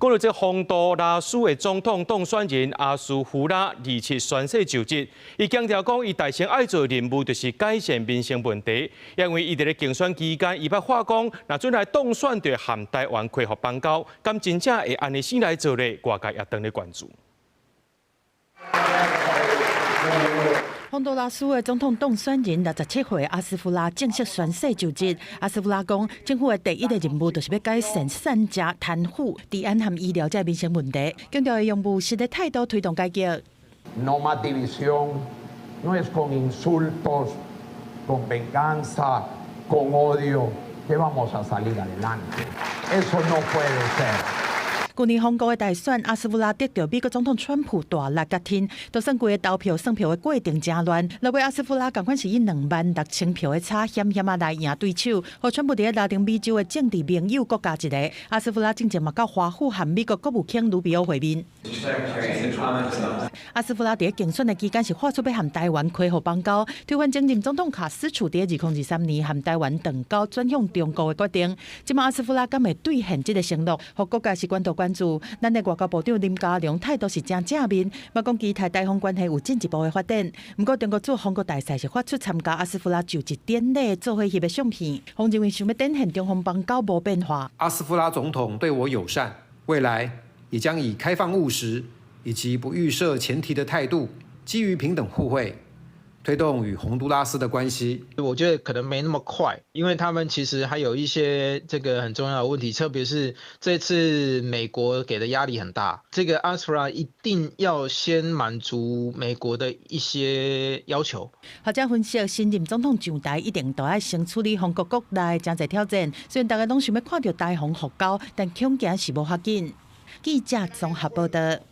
講到這洪都拉斯的總統當選人阿斯夫拉27宣誓就職，伊強調講，伊大先愛做任務就是改善民生問題，因為伊佇咧競選期間，伊捌話講，若準來當選就會和台灣恢復邦交，敢真正會按呢來做咧？外界也當咧關注。洪都拉斯的總統當選人67歲阿斯夫拉正式宣誓就職。阿斯夫拉講，政府的第一个任務就是欲改善散食、貪腐、治安和醫療這民生問題，強調會用務實的態度推動改革。 No más división, no es con insultos, con venganza, con odio que vamos a salir adelante. Eso no puede ser. 舊年紅國的大選，阿斯夫拉得著美國總統川普大力共挺，就算規個投票算票的過程誠亂，落尾阿斯夫拉仝款是以26,000票的差險險仔來贏對手，予川普佇咧拉丁美洲的政治盟友閣加一个。阿斯夫拉進前嘛到華府和美國國務卿盧比奧會面。阿斯夫拉佇咧競選的期間是喊出欲和台灣恢復邦交，推翻前任總統卡斯楚佇咧2023年和台灣斷交轉向中國的決定。這馬阿斯夫拉敢會兌現這个承諾，予各界是高度關注。咱的外交部長林佳龍態度是誠正面，嘛講期待台紅關係有進一步的發展。毋過中國駐紅國大使是發出參加阿斯夫拉就職典禮做伙翕的相片，予人認為想欲展現中紅邦交無變化。阿斯夫拉總統對我友善，未來也將以開放務實以及不預設前提的態度，基於平等互惠，推動與洪都拉斯的關係。我覺得可能沒那麼快，因為他們其實還有一些這個很重要的問題，特別是這次美國給的壓力很大，這個阿斯夫拉一定要先滿足美國的一些要求。學者分析，新任總統上台一定都愛先處理紅國國內誠濟挑戰，雖然大家攏想欲看著台紅復交，但恐驚是無法緊。記者綜合報道。